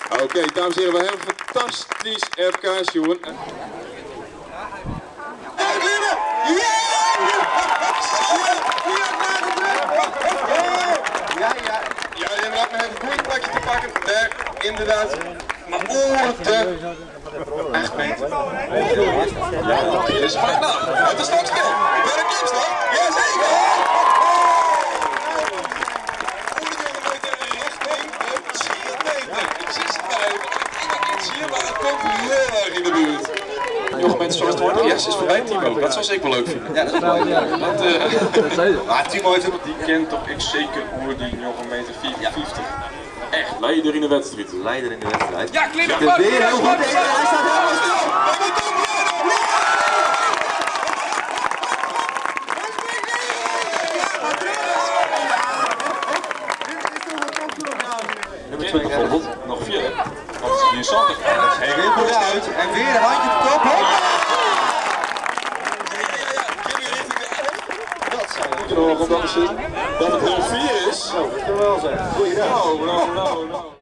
Oké, dames en heren, we hebben een fantastisch FK sjoen. Ja, ja. Ja, inderdaad, we hebben een goed plakje te pakken. Daar, inderdaad. Maar oor de 8 meter. Ja, dat is maar nou, het is stokspel. Bij de klimstok. Jazeker! Oer de richting de 10 meter. Ik zie het maar even. Ik zie maar het komt heel erg in de buurt. Nog mensen zoals het wordt. Yes, is voorbij Timo. Dat zou ik wel leuk vinden. Ja, dat is mooi. Want, Maar Timo heeft ook die kent toch ik zeker oer die 9 meter 54. Echt, leider in de wedstrijd. leider in de wedstrijd. Ja, klim Zit er weer heel goed in. Hij staat helemaal stil. Nummer 20 bijvoorbeeld, nog 4. Dat is 74. En Weer vooruit. En weer een handje op de kop. Hop. Dat zou moeten horen om dat te zien. Dat het 0-4 is. Dat kan wel zijn. Goeiedag. Nou, nou, nou, nou.